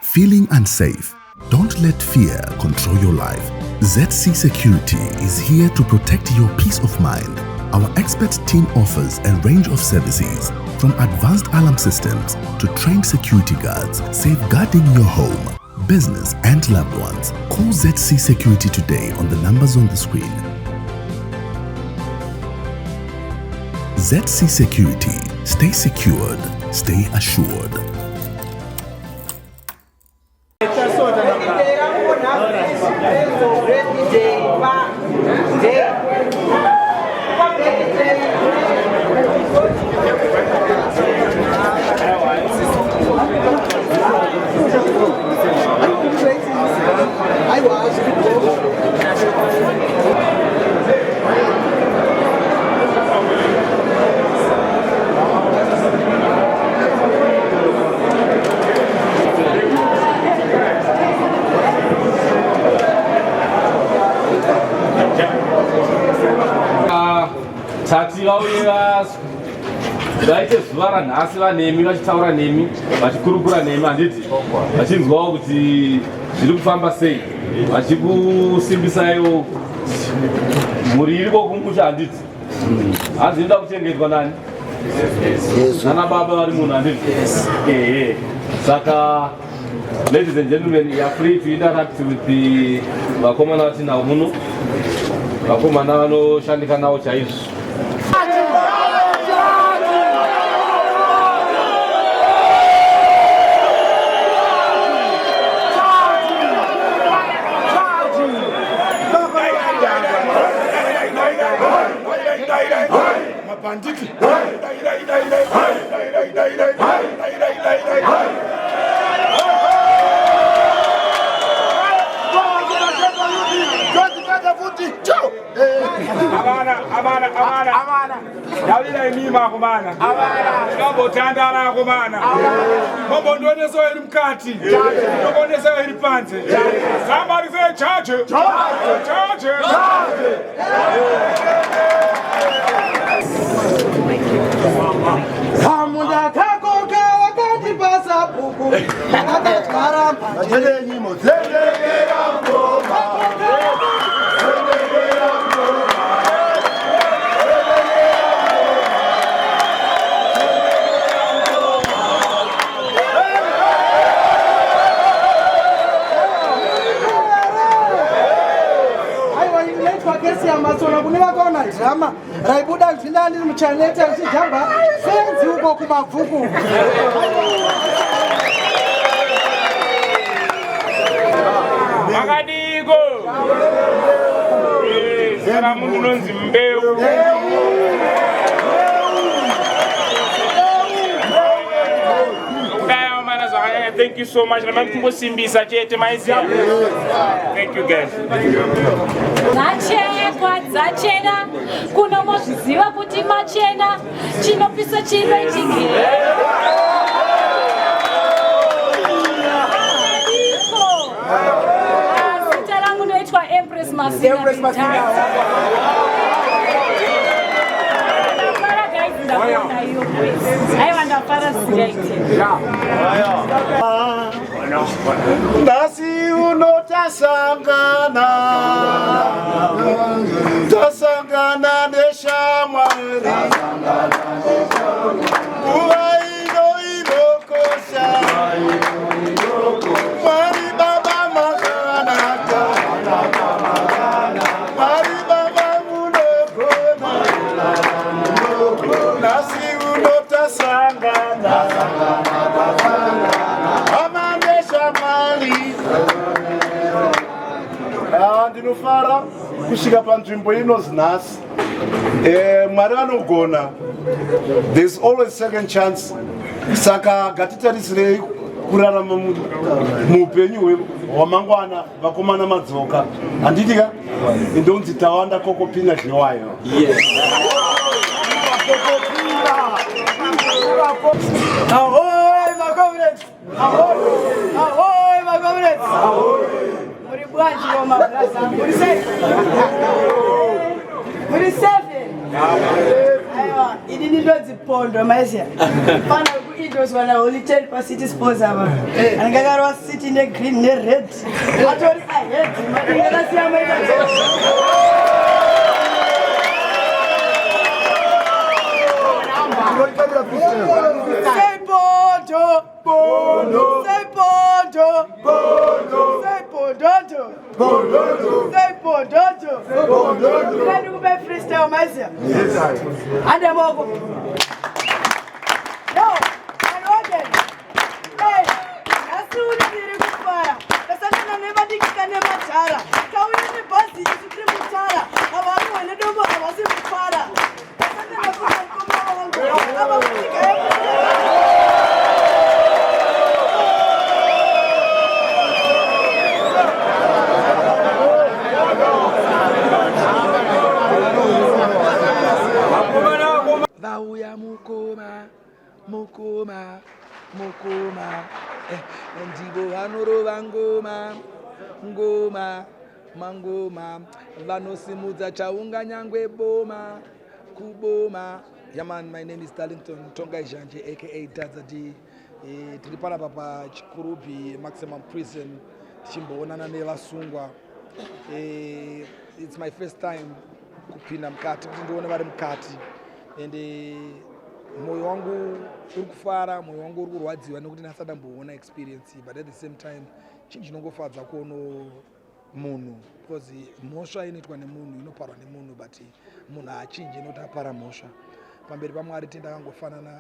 Feeling unsafe? Don't let fear control your life. ZC Security is here to protect your peace of mind. Our expert team offers a range of services from advanced alarm systems to trained security guards, safeguarding your home, business, and loved ones. Call ZC Security today on the numbers on the screen. ZC Security. Stay secured, stay assured. Tati vauye vaite zuva ranhasi vanemi vachitaura nemi vachikurukura nemi handiti vachinzwawo kuti zviri kufamba sei vachikusimbisaiwo mhuri iriko kumusha handiti hanzi inoda kuchengetwa nani nana baba vari munhu handiti ehe saka ladies and gentlemen you are free to interact with the vakomana vatinawo muno vakomana vanoshandika nawo chaizvo. Mabhanditi. Abana, abana, abana. Abana. Ndawira imima akomana. Abana. Ndambotandara akomana. Mombondionesawo iri mukati. Ndokuonesawo iri panze. Somebody say charge. Charge. Charge. Kamunda kako kawakatipa sabhuku akadyara mbanje. Aiwa inoitwa kesi yamasona kune vakaona drama raibuda ndinda ndiri muchaneta ndichijamba fenzi uko kumabvuku. Makadiko. Zita ramunhu unonzi Mbeu. Kudai mana zvakanyanya. Thank you so much. Ramai muchingosimbisa chete maiziva. Thank you guys. Dzachekwa dzachena kuno mozviziva kuti machena chinopisa chino ichigere. Zita rangu ndoitwa Empress Masina. Empress Masina. Ndafara guys ndakuona iyo boys. Aiwa ndafara zvisingaite. Nhasi uno tasangana, tasangana neshamwari, nguva ino inokosha. Mwari Baba makanaka, Mwari Baba munogona. Nhasi uno tasangana, hama neshamwari. Ah, ndinofara kusvika panzvimbo ino nhasi. Mwari vanogona, there's always second chance, saka ngatitarisirei kurarama muupenyu hwamangwana. Vakomana madzoka, handiti ka? Indonzi Tawanda Kokopina Dliwayo. Ahoy, my comrades! Ahoy! Ahoy, my comrades! Muri bwanji wa mabrasa. Muri safe? Muri safe? Aiwa, ini ndinonzi Pondo maiziya. Fana. kuindoswa naHoly Ten paCity Sports apa. Anenge akarova city negreen nered. Atori ahead. Madinga akasiya maita. Say Bondo. Bondo. Say Bondo. Bondo. Say Bondondo. Bondondo. Say Bondondo. Bondondo. Ndani kube freestyle maizia. Yes I. Ande moko. No. Anoje. Hey. Nhasi uno ndiri kufara. Tasangana nevadiki kane madhara. Tauya nebhazi isu tiri mutara. Havaruhwe nedombo havasi kufara. Tasangana kuna mukoma wangu. Ava kunyika yedu. Vauya mukoma, mukoma, mukoma. Ndivo vanorova ngoma, ngoma, mangoma. Vanosimudza chaunga nyangwe boma, kuboma. Yeah man, my name is Darlington Tongai Zhanje, aka Dadza D. Tiri panapa paChikurubi Maximum Prison tichimboonana nevasungwa. It's my first time kupinda mukati kuti ndione vari mukati, and mwoyo wangu uri kufara, mwoyo wangu uri kurwadziwa nekuti ndasati ndamboona experience, but at the same time chinhu chinongofadza kuono munhu, because mhosva inoitwa nemunhu inoparwa nemunhu, but munhu haachinji nekuti apara mhosva. Pamberi paMwari tenda akangofanana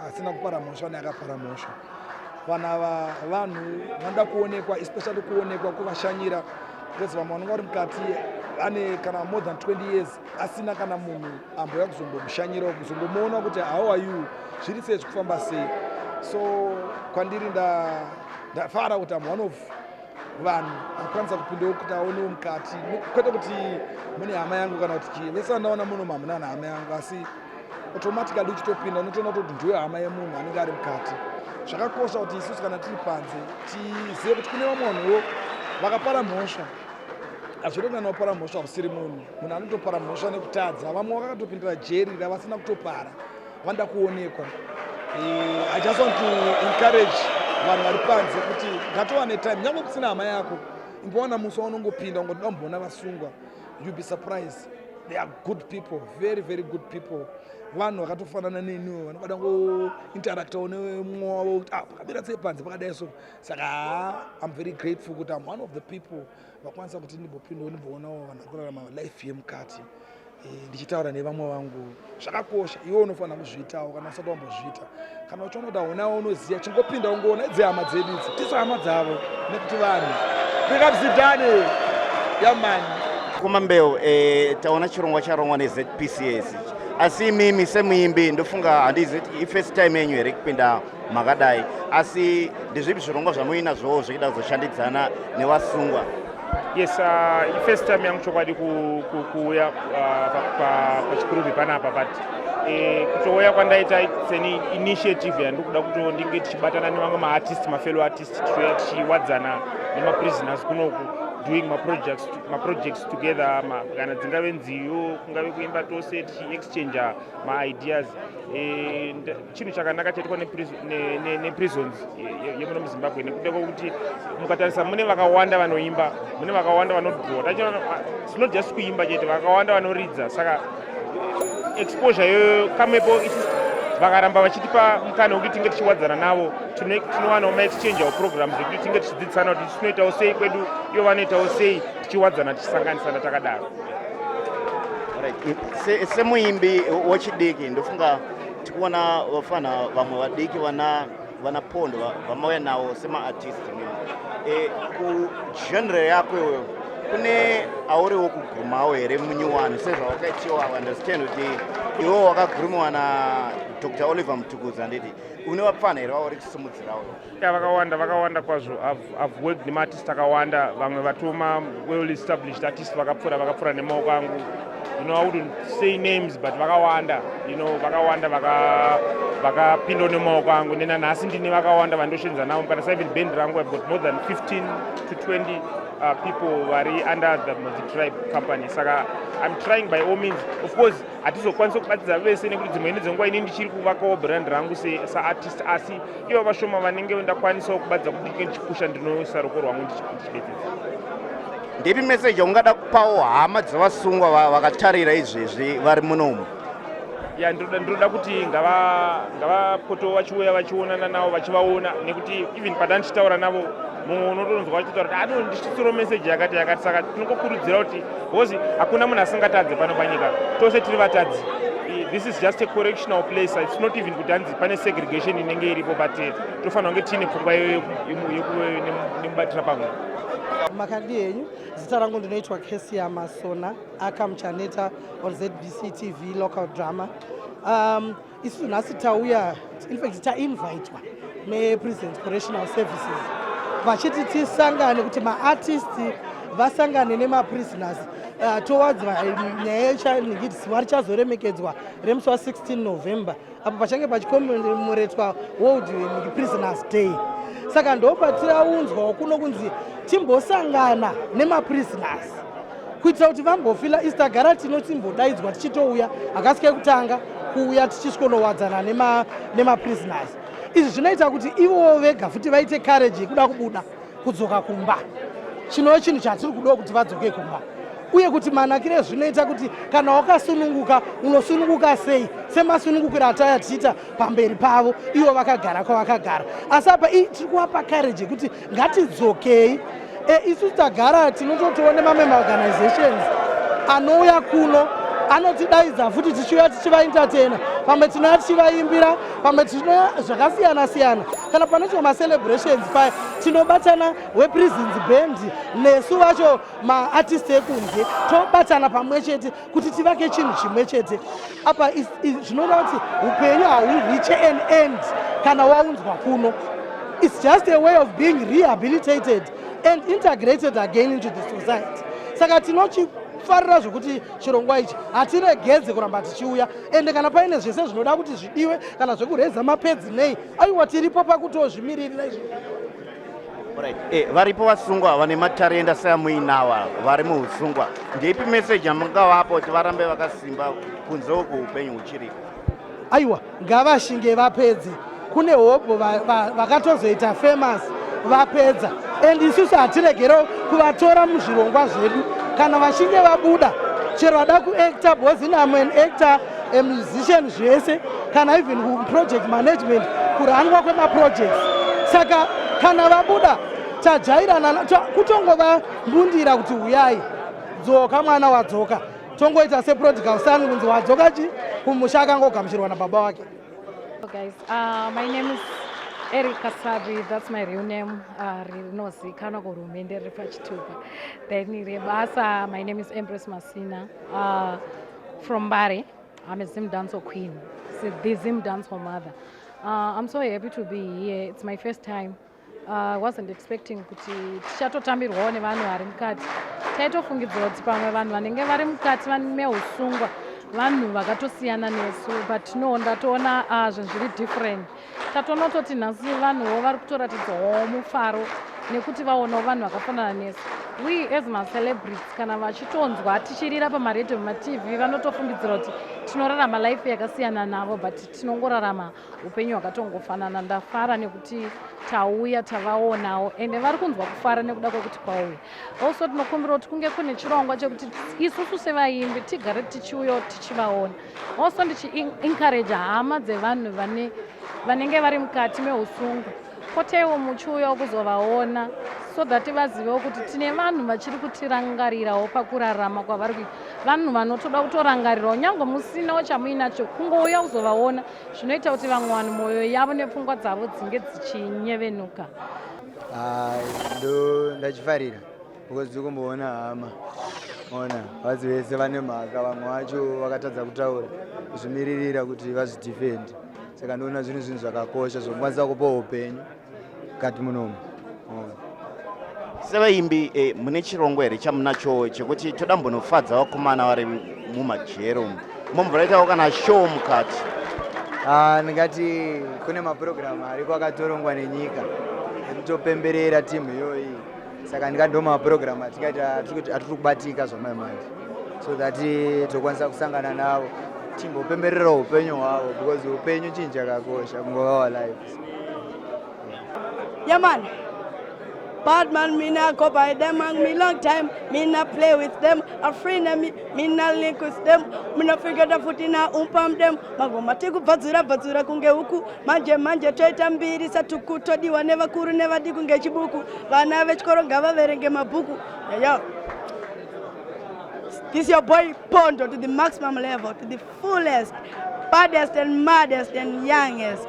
asina kupara mhosva neakapara mhosva. Vanhu ava vanhu vanoda kuonekwa, especially kuonekwa kuvashanyira, because vamwe vanonga vari mukati ane kana more than 20 years asina kana munhu ambouya kuzombomushanyirawo, kuzombomuona kuti how are you, zviri sei, zvikufamba sei. So kwandiri ndafara kuti am one of vanhu akwanisa kupindawo kuti aonewo mukati, kwete kuti mune hama yangu kana kuti chii. Vese vandaona muno hamuna hama yangu, asi automatically uchitopinda unotoona kuti ndiwe hama yemunhu anenge ari mukati. Zvakakosha kuti isusu kana tiri panze tizive kuti kune vamwe vanhuwo vakapara mhosva. Hazviri kana wapara mhosva usiri munhu, munhu anotopara mhosva nekutadza. Vamwe vakatopindira jeri ravasina kutopara, vanoda kuonekwa. I just want to encourage vanhu vari panze kuti ngatowane time, nyange kusina hama yako, imbowana musi waunongopinda ungoti ndamboona vasungwa. You be surprised, they are good people, very very good people. Vanhu vakatofanana neniwo, vanobada ngointeractawo nemumwe wavo kuti ah, pakamira sei panze pakadai. So saka haa, I'm very grateful kuti I'm one of the people vakwanisa kuti ndimbopindawo, ndimboonawo vanhu vari kurarama life yemukati. Ndichitaura nevamwe vangu, zvakakosha. Iwe unofanira kuzviitawo kana usati wambozviita. Kana uchiona kuti haunawo unoziva, chingopinda ungoona idzi hama dzedu idzi, tisu hama dzavo nekuti vanhu. Big up Zidane, yeah man. Kumambeu, taona chirongwa charongwa neZPCS, asi imimi semuimbi ndofunga handizi ifirst time yenyu here kupinda makadai, asi ndezvipi zvirongwa zvamuinazvowo zvekuda kuzoshandidzana nevasungwa? Yes, ifirst time yangu chokwadi kuuya paChikurubi panapa, but kutouya kwandaita, it's an initiative yandikuda kuti ndinge tichibatana nevamwe maartist, mafellow artist, tichiuya tichiwadzana nemaprisoners kunoku, doing maprojects together, kana dzingave nziyo, kungave kuimba tose, tichiexchangea maideas. Chinhu chakanaka chaitwa neprisons yemuno muZimbabwe, nekuda kwekuti mukatarisa mune vakawanda vanoimba, mune vakawanda vanodrowa. It's not just kuimba chete, vakawanda vanoridza. Saka exposure iyoyo kamepo, isusu vakaramba vachitipa mukana wekuti tinge tichiwadzana navo, tinowanawo maexchange our programs ekuti tinge tichidzidzisana kuti tinoitawo sei kwedu, ivo vanoitawo sei, tichiwadzana, tichisanganisana takadaro. Semuimbi wechidiki, ndofunga tikuona vafana vamwe vadiki vana vana Pondo vamauya nawo semaartist mimi. Kugenre yako iweyo kune auriwo kugurumawo here munyuwani sezvawakaitiwa? Understand kuti iwewo wakagurumiwa naDr Oliver Mutukudzi, handiti? Une vapfana here vauri kusimudzirawo? Ya, vakawanda, vakawanda kwazvo. I've worked nemaartist akawanda, vamwe vatoma well established artist, vakapfuura nemaoko angu. I wouldn't say names, but vakawanda, vakawanda. Vakapindawo nemaoko angu, nenanhasi ndine vakawanda vandoshenza navo. Kana seven band rangu, I've got more than 15 to 20 people vari under the Mhodzi Tribe company. Saka I'm trying by all means. Of course hatizokwanisa kubatidza vese nekuti dzimweni dzenguva ini ndichiri kuvakawo brand rangu saartist, asi ivo vashoma vanenge ndakwanisawo kubatidza kuti ndinge ndichipusha, ndinoisa ruoko rwangu ndichibetsedza. Ndeipi meseji yaungada kupawo hama dzevasungwa vakatarira izvezvi vari munomu? Ya, ndinoda kuti ngavapotewo vachiuya vachionana navo, vachivaona, nekuti even pada ndichitaura navo, mumwe unotonzwa vachitaura kuti ano ndichisiro meseji yakati yakati. Saka tinongokurudzira kuti, because hakuna munhu asingatadze pano panyika, tose tiri vatadzi. This is just a correctional place. It's not even kuti hanzi pane segregation inenge iripo, but tofanira kunge tiine pfungwa iyoyo yekuve nemubatira pamwe. Makadi henyu? Zita rangu ndinoitwa Kesia Masona, aka Muchaneta on ZBC TV local drama. Isusu nhasi tauya, in fact tainvitwa nePrisons Correctional Services, vachiti tisangane kuti maartist vasangane nemaprisoners towards nyaya yechaningiti zuva richazoremekedzwa remusi wa16 November, apo pachange pachicommemoratwa World Prisoners Day. Saka ndopatiraunzwawo kuno kunzi timbosangana nemaprisoners kuitira kuti vambofila. Isi tagara tinotimbodaidzwa tichitouya, hakasi kekutanga kuuya tichiswonowadzana nemaprisoners. Izvi zvinoita kuti ivowo vega futi vaite courage yekuda kubuda kudzoka kumba, chinova chinhu chatiri kudawo kuti vadzoke kumba, uye kuti manakiro ezvinoita kuti kana wakasununguka unosununguka sei, semasunungukiro ataya tichiita pamberi pavo ivo vakagara kwavakagara. Asi apa tiri kuvapa courage yekuti ngatidzokei. Isu tagara tinototione mamwe maorganizations anouya kuno, anotidaidza futi, tichiuya tichivaentertaina. Pamwe tinouya tichivaimbira, pamwe tinouya zvakasiyana siyana. Kana panoitwa macelebrations paya, tinobatana weprisons band nesu vacho maartist ekunze, tobatana pamwe chete kuti tivake chinhu chimwe chete. Apa zvinoreva kuti upenyu haureache an end kana waunzwa kuno. It's just a way of being rehabilitated and integrated again into the society. Saka tinochifarira zvokuti chirongwa ichi hatiregedze kuramba tichiuya, ende kana paine zvese zvinoda kuti zvidiwe, kana zvekureza mapedzi nei, aiwa, tiripo pakutozvimiririra izvo. Alright. Varipo vasungwa vane matarenda seamuinawa vari muusungwa. Ndeipi meseji yamungavapa kuti varambe vakasimba kunze uku upenyu huchiripo? Aiwa, ngavashinge vapedze. Kune hobho vakatozoita famous vapedza, and isusu hatiregerewo kuvatora muzvirongwa zvedu kana vachinge vabuda, chero vada kuacta, because in am an actor, a musician, zvese, kana even kuproject management, kuranwa kwemaprojects. Saka kana vabuda, tajairana kutongovambundira kuti huyai, dzoka mwana, wadzoka. Tongoita seprodigal son, kunzi wadzoka chi kumusha, akangogamuchirwa nababa wake. Hello guys, my name is Erica Sabi, that's my real name, rinozikanwa kuhurumende riri pachitupa. Then rebasa, my name is Empress Masina, from Mbare. I'm a Zim dancehall queen, so the Zim dancehall mother. I'm so happy to be here. It's my first time. I wasn't expecting kuti tichatotambirwawo nevanhu vari mukati. Taitofungidzira kuti pamwe vanhu vanenge vari mukati meusungwa vanhu vakatosiyana nesu, but no, ndatoona zvinhu zviri different. Tatonototi nhasi vanhuwo vari kutoratidzawo mufaro nekuti vaonawo vanhu vakafanana nesu. We as macelebrities, kana vachitonzwa tichirira pamaredhiyo, mumatv, vanotofungidzira kuti tinorarama life yakasiyana navo, but tinongorarama upenyu hwakatongofanana. Ndafara nekuti tauya tavaonawo, ende vari kunzwa kufara nekuda kwekuti kwauya. Also tinokumbira kuti kunge kune chirongwa chekuti isusu sevaimbi tigare tichiuyawo tichivaona. Also ndichiencourage hama dzevanhu vanenge vari mukati meusungwa, poteiwo muchiuyawo kuzovaona so that vazivewo kuti tine vanhu vachiri kutirangarirawo pakurarama kwavari kuita. Vanhu vanotoda kutorangarirawo, nyange musinawo chamuinacho, kungouya kuzovaona zvinoita kuti vamwe vanhu mwoyo yavo nepfungwa dzavo dzinge dzichinyevenuka. Ndo ndachifarira because tiri kumboona hama, ona vazi vese vane mhaka, vamwe vacho vakatadza kutaura, kuzvimiririra kuti vazvidefend. Saka ndoona zvinhu zvakakosha zvokukwanisa kupa upenyu mukati munomu. Sevaimbi, mune chirongwa here chamunacho chekuti toda mbonofadza vakomana vari mumajero umu, momburaitawo kana show mukati? Ah, ndingati kune mapurogiramu ariko akatorongwa nenyika ekutopemberera timu iyoyi saka ndingati ndo mapurogiramu atingaita atiri kubatika zvamai manje so that eh, tokwanisa kusangana navo timbopemberera upenyu hwavo because upenyu chinhu chakakosha kungova walife. Yeah, man. Bad man, me not go by them and me long time. Me not play with them. A friend of me, me not link with them. Me not figure the foot in a umpam them. Magoma tikubvadzura bvadzura kunge huku. Manje manje toita mbiri satuku todiwa nevakuru nevadiki kunge chibuku. Vana vechikoro ngavaverenge mabhuku. Yeah, yeah. This your boy Pondo to the maximum level, to the fullest, baddest and maddest and youngest.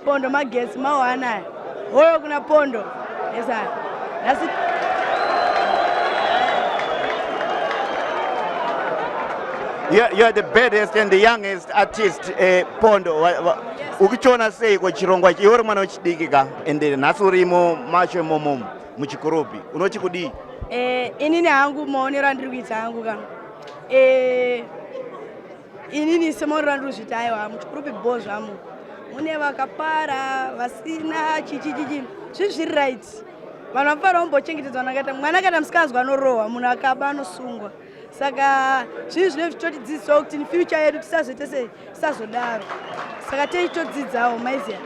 Pondo magetsi mawana. Hoyo kuna Pondo. Yes, sir. That's it. You're the baddest and the youngest artist eh, Pondo. Ukichiona sei ko chirongwa ichi? Iwe uri mwana wechidiki ka ende nhasi urimo macho imomo muchikurubi unoti kudii? Eh, inini hangu maonero andiri kuita hangu ka eh, inini semaonero andiri kuzviita aiwa muchikurubi bho zvamo mune vakapara vasina chichichichi zvinhu zviri right vanhu vanofanira kumbochengetedzwa nakaita mwana kana musikanzwa anorohwa munhu akaba anosungwa saka zvinhu zvinenge zvichitotidzidzisawo kuti in future yedu tisazoite sei tisazodaro saka tichitodzidzawo maiziya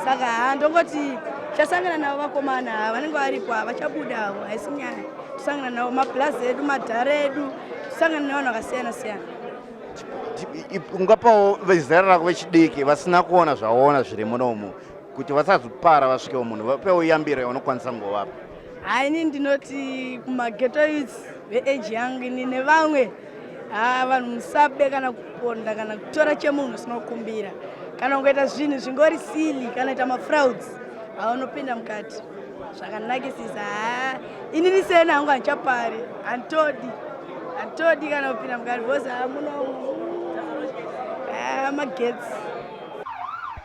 saka haa ndongoti tichasangana navo vakomana haa vanenge varipo havachabudawo haisi nyaya tosangana navo mablazi edu madhara edu tosangana nevanhu vakasiyana siyana. Ungapawo vezera rako vechidiki vasina kuona zvaona zviri munomu kuti vasazopara vasvikewo munhu vapewo yambiro yaunokwanisa kungovapa. Haa ini ndinoti kumageto youths veage yangu ini nevamwe haa vanhu musabe kana kuponda kana kutora chemunhu usina kukumbira kana kungoita zvinhu zvingori sili kana kuita mafrauds haunopinda mukati zvakanakisisa. Haa inini seni hangu handichapari handitodi handitodi kana kupinda mukati because haa muno haa magetsi.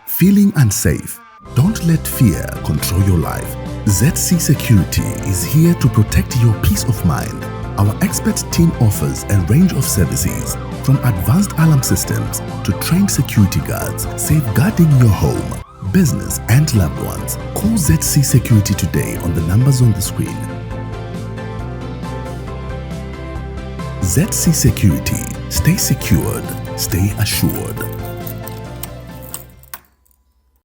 Feeling unsafe? Don't let fear control your life. ZC Security is here to protect your peace of mind. Our expert team offers a range of services from advanced alarm systems to trained security guards, safeguarding your home, business, and loved ones. Call ZC Security today on the numbers on the screen. ZC Security. Stay secured, stay assured.